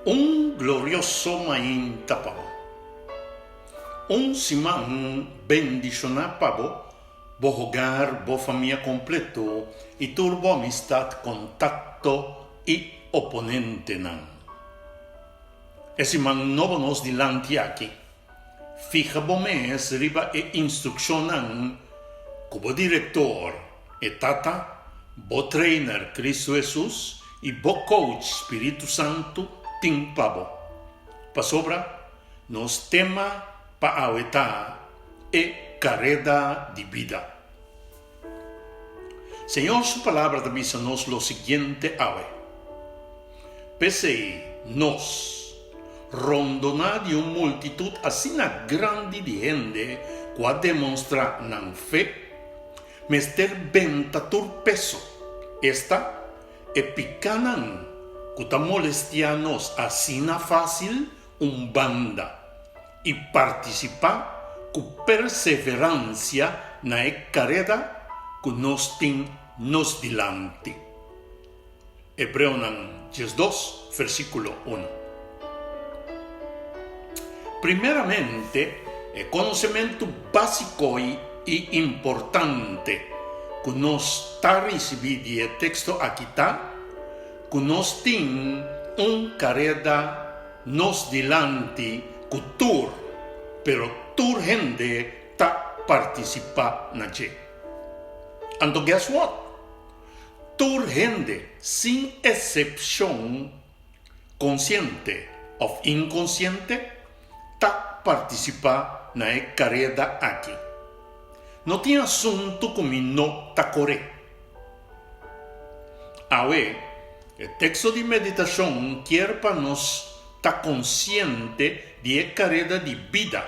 Un glorioso mainta pa bo. Un siman bendishoná pa bo, bo hogar, bo famia kompleto i tur bo amistat, kontakto i oponentenan. E siman nobo nos dilanti aki. Fiha bo mes riba e instrukshonnan ku bo direktor, e Tata, bo trainer, Kristu Hesus, i bo coach, Spiritu Santu, tin pa bo. Pasobra nos tema pa awe ta e kareda di bida. Señor su Palabra ta bisa nos lo siguiente awe, P'esei nos, rondoná di un multitut asina grandi di hende ku a demonstrá nan fe, mester benta tur peso, esta, e pikánan ku ta molestiá nos asina fásil, un banda i partisipá ku perseveransia na e kareda ku nos tin nos dilanti. Hebreonan 12, versíkulo unu. Primeramente, e konosementu básiko i importante ku nos ta risibí di e teksto aki ta ku nos tin un kareda nos dilanti ku tur, pero tur hende ta partisipá na dje. Anto guess what? Tur hende, sin esepshon, konsiente òf inkonsiente, ta partisipá na e kareda aki. No tin asuntu ku mi no ta kore. Awe, e teksto di meditashon kier pa nos ta konsiente di e kareda di bida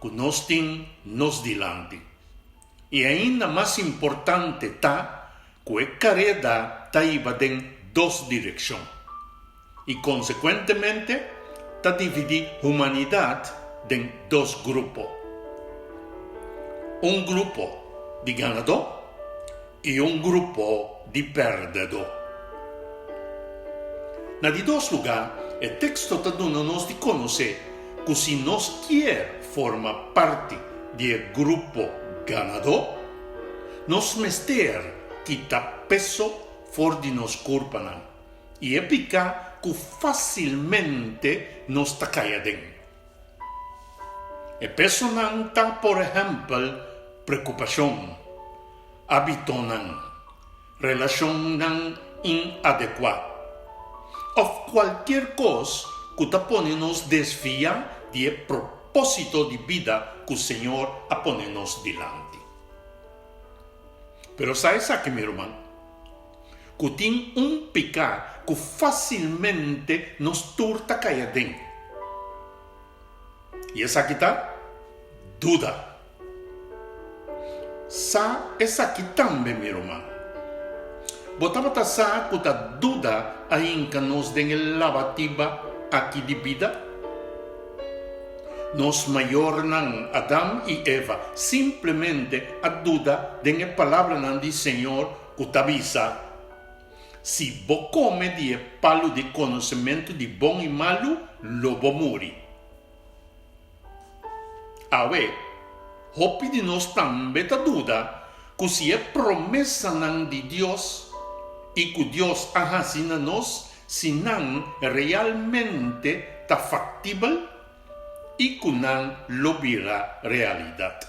ku nos tin nos dilanti. I ainda mas importante ta ku e kareda ta hiba den dos direkshon i konsekuentemente ta dividí humanidat den dos grupo. Un grupo di ganadó i un grupo di pèrdedó. Na di dos lugá, e teksto ta duna nos di konosé ku si nos kier forma parti di e grupo ganadó, nos mester kita peso for di nos kurpanan i e piká ku fásilmente nos ta kai aden. E pesonan ta por ehèmpel prekupashon, ábitonan, relashonnan inadekuá òf kualkier kos ku ta pone nos desviá di e propósito di bida ku Señor a pone nos dilanti. Pero sa esaki, mi ruman, ku tin un piká ku fásilmente nos tur ta kai aden. I esaki ta duda. Sa esaki tambe, mi ruman. Bo tabata sa ku ta duda a hinka nos den e labatiba aki di bida? Nos mayornan, Adam i Eva, simplemente a duda den e palabranan di Señor ku ta bisa, Si bo kome di e palu di konosementu di bon i malu, lo bo muri. Awe, hopi di nos tambe ta duda ku si e promesanan di Dios i ku Dios a hasi na nos, si nan realmente ta faktibel i ku nan lo bira realidat.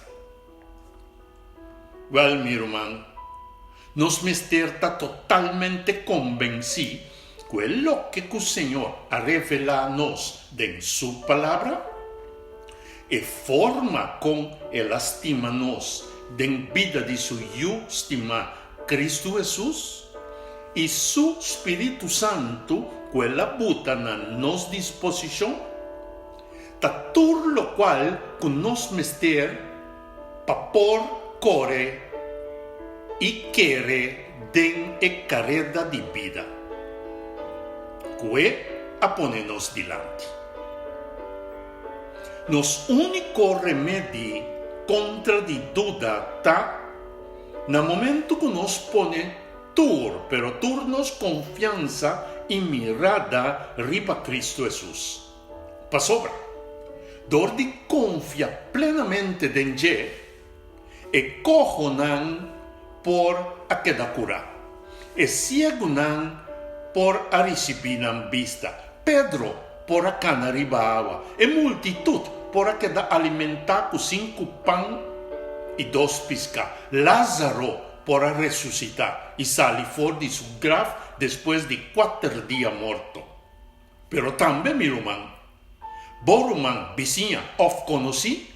Wèl, mi ruman, nos mester ta totalmente kombensí ku e loke ku Señor a revelá nos den Su Palabra, e forma kon El a stima nos den bida di Su Yu stimá Kristu Hesus, i Su Spiritu Santu ku El a buta na nos disposishon, ta tur lokual ku nos mester pa por kore i kere den e kareda di bida ku e a pone nos dilanti. Nos úniko remedi kontra di duda ta na momentu ku nos pone. tur, pero tur nos konfiansa i mirada riba Kristu Hesus. Pasobra, dor di konfia plenamente den dje, e kohonan por a keda kurá, e siegunan por a risibí nan bista, Pedro por a kana riba awa, e multitut por a keda alimentá ku sinku pan i dos piská, Lázaro por a resusitá i sali for di su graf despues di kuater dia morto. Pero tambe mi ruman, bo ruman, bisiña òf konosí,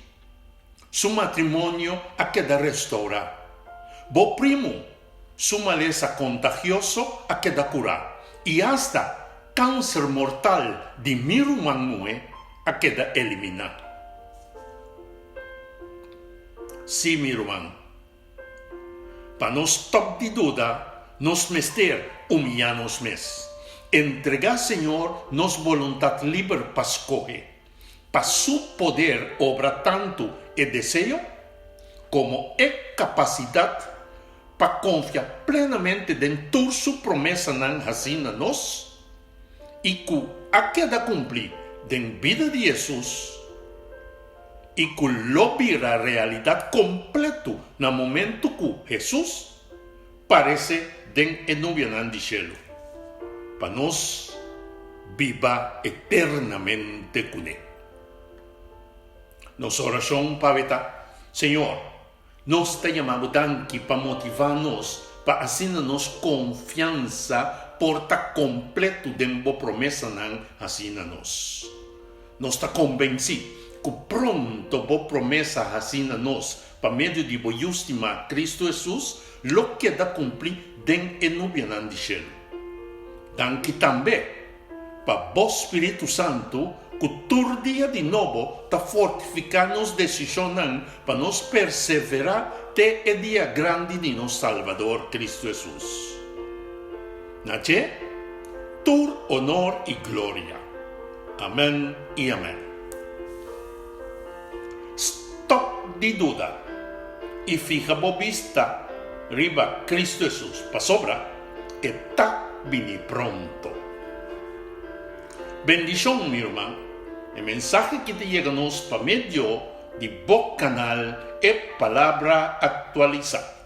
su matrimonio a keda restourá. Bo primu su malesa kontagioso a keda kurá i asta kanser mortal di mi ruman muhé a keda eliminá. Sí, mi ruman. Pa nos stòp di duda, nos mester humiyá nos mes, entregá Señor nos boluntat liber pa skohe, pa Su poder obra tantu e deseo komo e kapasidat pa konfia plenamente den tur Su promesanan hasí na nos i ku a keda kumplí den bida di Hesus. I ku lo bira realidat kompletu na momentu ku Hesus parese den e nubianan di shelu, pa nos biba eternamente kuné. Nos orashon pa ta, Señor, nos ta yama bo danki pa motivá nos pa asina nos konfiansa por ta kompletu den bo promesanan hasí na nos. Nos ta konvensí ku pronto bo promesa hasí na nos pa medio di bo Yu stimá, Kristu Hesus, lo keda kumplí den e nubianan di shelu. Danki tambe pa bo spiritu santu ku tur dia di nobo ta fortifiká nos desishonnan pa nos perseverá te e dia grandi di nos Salbador, Kristu Hesus. Na dje tur onor i gloria. Amen i amen. Stop di duda i fiha bo bista riba Cristo Hesus, pasobra e ta bini pronto. Bendishon, mi ruman. E mensahe ki ta yega nos pa medio di bo kanal E Palabra Aktualisá.